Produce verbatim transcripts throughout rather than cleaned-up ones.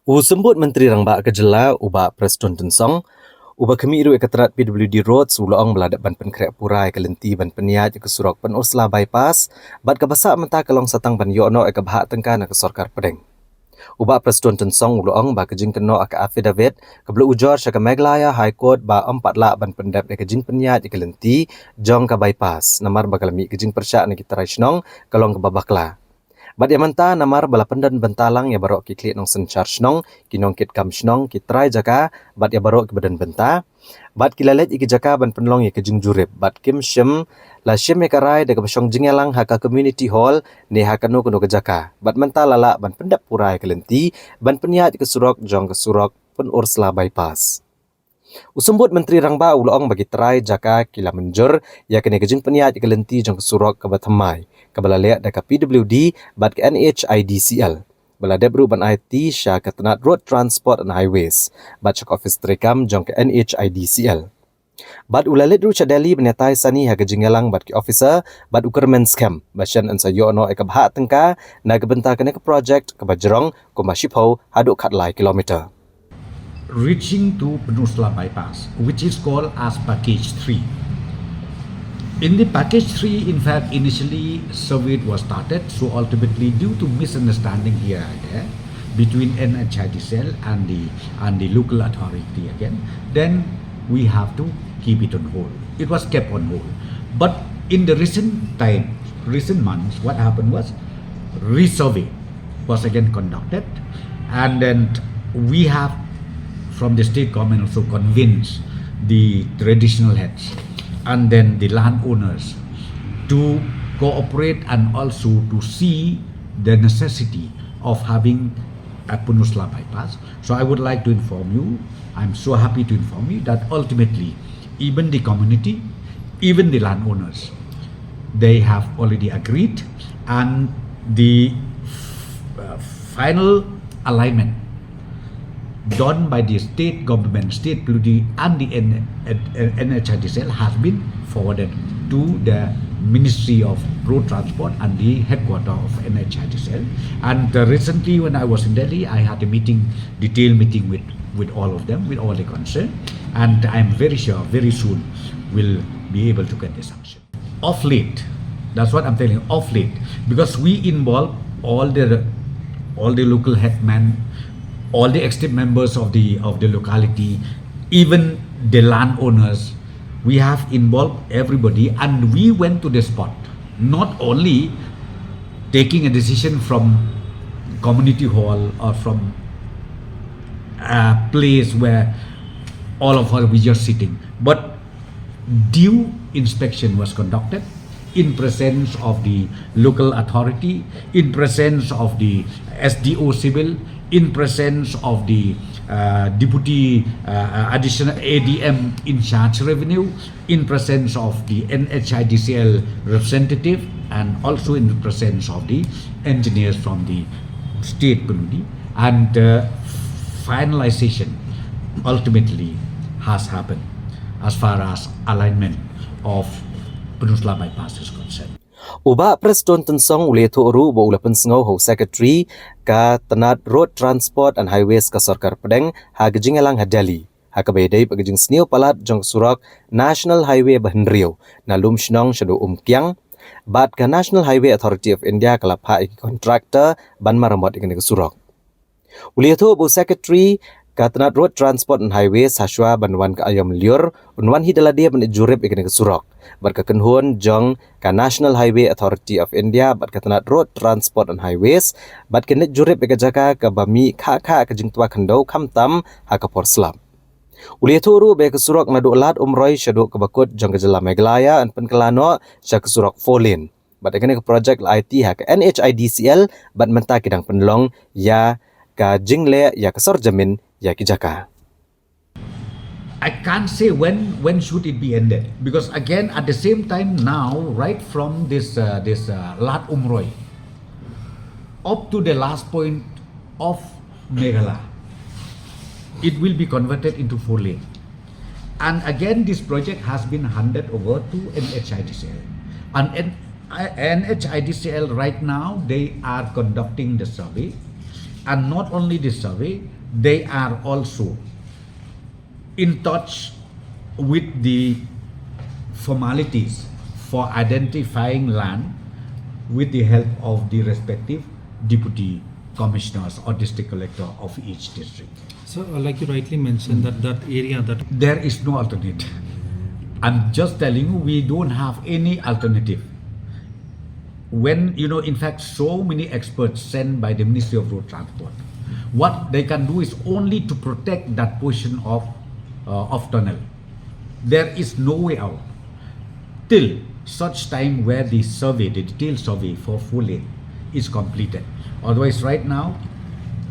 U Symbud Myntri Rangbah ka jylla, u Bah Prestone Tynsong, uba khmih ruh ïa ka tnat P W D Roads, u la ong ba la dep ban pynkhreh pura ïa ka lynti ban pynïaid ïa ka surok Pynursla Bypass bad kaba sah mynta ka long sa tang ban ïoh noh ïa ka bhah tyngka na ka sorkar pdeng. U Bah Prestone Tynsong u la ong ba ka jingkynnoh ïa ka affidavit kaba la ujor sha ka Meghalaya High Court ba ym pat lah ban pyndep ïa ka jingpynïaid ïa ka lynti jong ka bypass namar ba ka la mih ka jingpyrshah na ki trai shnong ka long kaba bakla. Bad ïa mynta namar ba la pyndon bynta lang ïa baroh ki khlieh nongsynshar shnong, ki nongkitkam shnong, ki trai jaka bad ïa baroh kiba don bynta, bad ki la leit ïa ki jaka ban pynlong ïa ka jingjurip bad kim shym la shim ïa ka rai da kaba shong jingïalang ha ka community hall ne ha kano kano ka jaka. Bad mynta la lah ban pyndep pura ïa ka lynti ban pynïaid ïa ka surok jong ka surok Pynursla Bypass. U Symbud Myntri Rangbah u la ong ba ki trai jaka ki la mynjur ïa kane ka jingpynïaid ïa ka lynti jong ka surok kaba thymmai kaba la leh da ka P W D bad ka N H I D C L, ba la dep ruh ban aiti sha ka tnat Road Transport and Highways bad sha ka ophis treikam jong ka N H I D C L. Bad u la leit ruh sha Delhi ban ïatai sani ha ka jingïalang bad ki officer bad u kyrmen skhem ba shen yn sa ïoh noh ïa ka bhah tyngka na ka bynta kane ka project kaba jrong kumba shiphew haduh khatlai kilometer. Reaching to Pynursla bypass, which is called as package three. In the package three, in fact, initially survey was started, so ultimately, due to misunderstanding here and there between N H I D C L and the and the local authority again, then we have to keep it on hold. It was kept on hold. But in the recent time, recent months, what happened was resurvey was again conducted, and then we have from the state government also convinced the traditional heads and then the landowners to cooperate and also to see the necessity of having a Pynursla bypass. So I would like to inform you, I'm so happy to inform you that ultimately even the community, even the landowners, they have already agreed, and the uh, final alignment done by the state government, state P W D and the N- NHIDCL has been forwarded to the Ministry of Road Transport and the headquarter of NHIDCL. And uh, recently when I was in Delhi, I had a meeting, detailed meeting with, with all of them, with all the concern. And I'm very sure very soon we'll be able to get the sanction. Of late, that's what I'm telling you, of late, because we involve all the all the local headmen, all the executive members of the of the locality, even the landowners. We have involved everybody, and we went to the spot, not only taking a decision from community hall or from a place where all of us were just sitting, but due inspection was conducted in presence of the local authority, in presence of the S D O civil, in presence of the uh, deputy uh, additional A D M in charge revenue, in presence of the NHIDCL representative, and also in the presence of the engineers from the state P W D, and uh, finalization ultimately has happened as far as alignment of Pynursla bypass is concerned. U Bah Prestone Tynsong u la ïathuh ruh ba u la pynsngew ha u Secretary ka tnat Road Transport and Highways ka Sorkar Pdeng ha ka jingïalang ha Delhi ha kaba ïadei bad ka jingsniew palat jong ka surok National Highway ba hynriew na Lumshnong shaduh Umkiang, bad ka National Highway Authority of India ka la phah ïa ki contractor ban maramot ïa kane ka surok. U la ïathuh ba u Secretary ka tnat Road Transport and Highways hashwa ban wan ka aïom lyiur un wan hi da lade ban jurip ïa kane ka surok bad ka kynhun jong ka National Highway Authority of India bad ka tnat Road Transport and Highways bad kin leit jurip ïa ka jaka kaba mih khah khah ka jingtwa khyndew khamtam ha ka por slap. U la ïathuh ruh ba ïa ka surok naduh Lad Umroi shaduh kaba kut jong ka jylla Meghalaya yn pynkylla noh sha ka surok four lane. Bad ïa kane ka project la aiti ha ka NHIDCL bad mynta ki dang pynlong ïa ka jingleh ïa ka sorjamin ïa ki jaka. I can't say when when should it be ended, because again at the same time now, right from this uh, this uh, Lad Umroi up to the last point of Meghalaya, it will be converted into four lane. And again, this project has been handed over to NHIDCL. And N- NHIDCL right now, they are conducting the survey. And not only this survey, they are also in touch with the formalities for identifying land with the help of the respective deputy commissioners or district collector of each district. So, uh, like you rightly mentioned, that that area that There is no alternative. I'm just telling you, we don't have any alternative. When, you know, in fact, so many experts sent by the Ministry of Road Transport, what they can do is only to protect that portion of uh, of tunnel. There is no way out till such time where the survey, the detailed survey for full length, is completed. Otherwise, right now,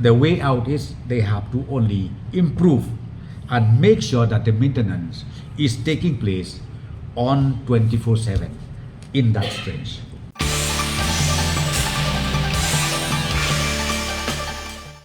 the way out is they have to only improve and make sure that the maintenance is taking place on twenty-four seven in that stretch.